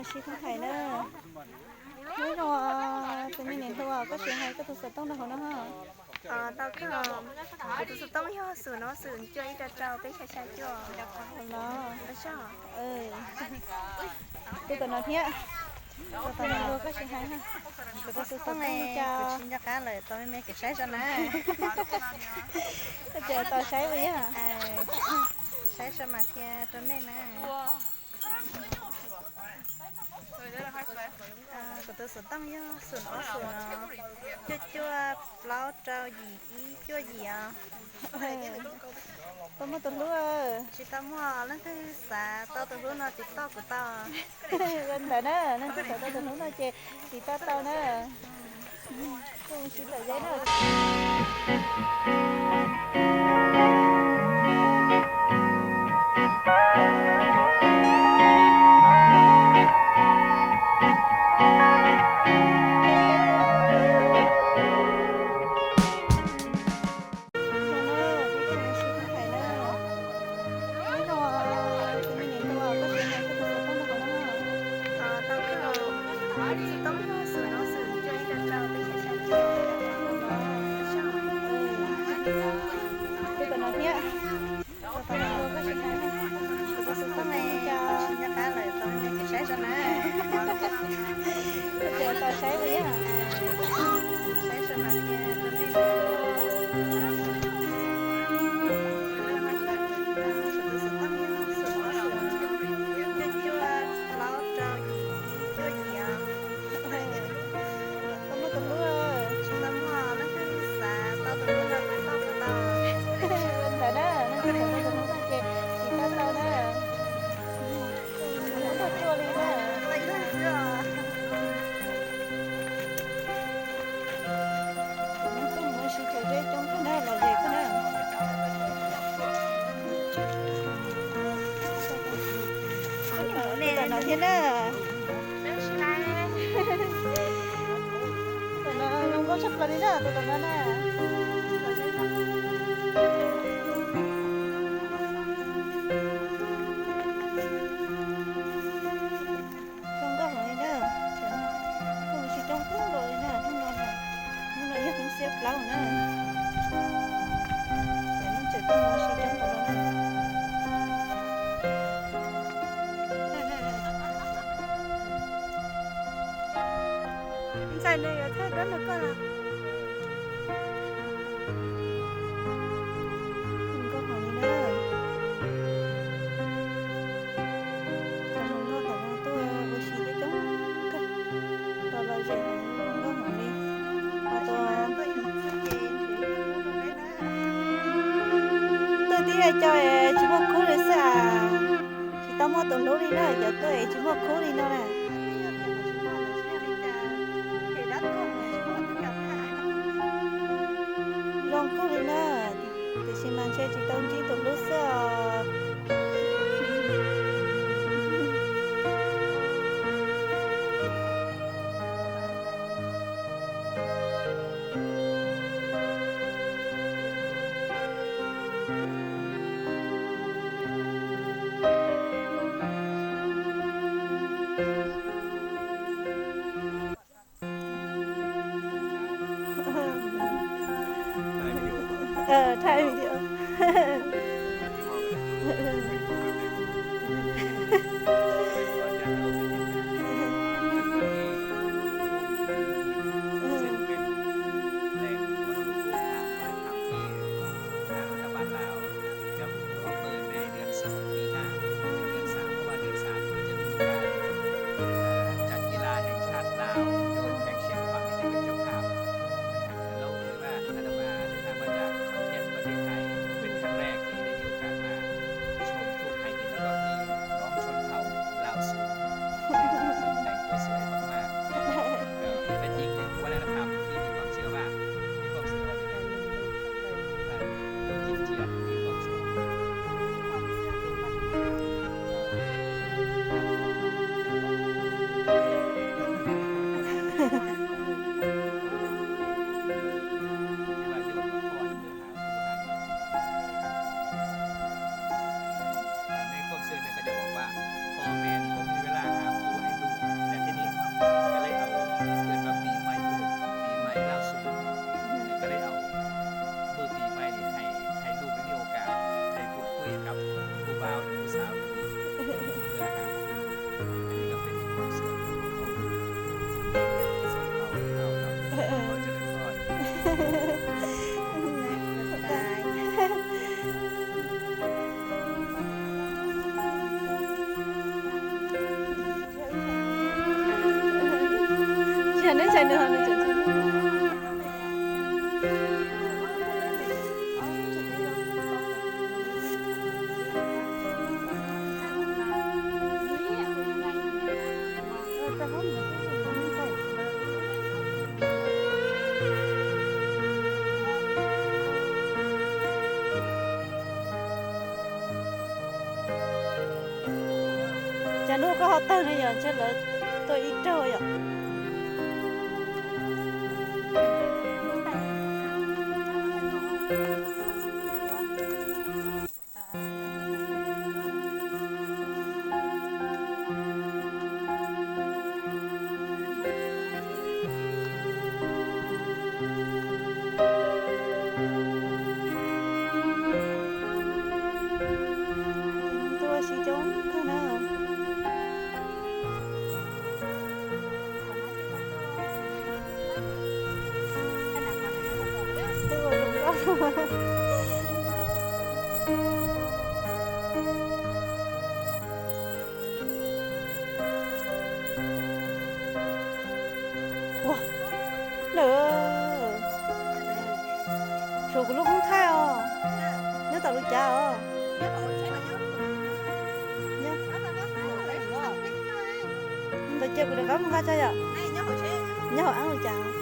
Sib thoob hais na. Hnub no tus me niam hluas koj tsis hais koj tus xov tooj rau hauv no ha. Tau kawg, kuv tus xov tooj yog xum no xum cuaj ib rau rau peb xya xya cuaj. Los, tus tom no thiab. Tus tom no koj tsis hais ha. Kuv tus xov tooj li cas? Kuv tsis nco qab lawm, tos me me kuv saib tso na. Koj tseem tos saib ua ib yam. Saib tso mam qhia rau nej na. Kuv tus xov tooj yog xum ob xum no, cuaj cuaj plaub rau yim ib cuaj yim os. Tau muaj tus hlub, tsis tau muaj, leej twg xav tau tus hlub no tiv toj kuv tau. Ua ntawd na, leej twg xav tau tus hlub no ces tiv toj tau na. Kuv sib tawm zeb na. Tus tom no thiab. Tus tom no koj tsis hais ha. Kuv tus xov tooj li cas? Kuv tsis nco qab lawm, tos me me kuv saib tso na. Koj tseem tos saib ua ib yam. Saib tso mam qhia rau nej na. Kuv tus xov tooj yog xum ob xum no, cuaj cuaj plaub rau yim ib cuaj yim os. Tau muaj tus hlub, tsis tau muaj, leej twg xav tau tus hlub no tiv toj kuv tau. Ua ntawd na, leej twg xav tau tus hlub no ces tiv toj tau na. Tus hlub no tuaj li na. Tus hlub no tuaj mus ua si thaum zeb coob kawg na, lom zem kawg na. Tus tom no thiab na. Tus no zoo nkauj tshaj plaws li na, tus tom no na. Zoo nkauj heev li na. Tuaj mus ua si coob kawg nkaus li na, hnub no na. Hnub no yog hnub xiab plaub na. Ces neeg tseem tuaj mus ua si coob npaum no na. Ntxhais, nws yuav thaij duab nrog koj los? Zoo nkauj heev li na. Cov hluas nkauj tom no tuaj ua si coob coob kawg, los lom zem heev, zoo nkauj heev li. Ho tus tuaj tib co es tsis muaj khub li xwb as. Tsis tau muaj tus hlub li na, cov tuaj es tsis muaj khub li no na. Zoo nkauj li na, tiam sis mas ntshe tsis tau ntsib tus hlub xwb os. Thaij video. Cas hnub koj ho tawg ne yom, ntshe lawv tua ib raug yom. Tua siv coob kawg na. Ua, lawm, tshuav kuv lub koob thaij os, nyob tom lub cav os. Ntawd cia kuv rov qab mus nqa tso yom. Nyob hauv ab lub cav.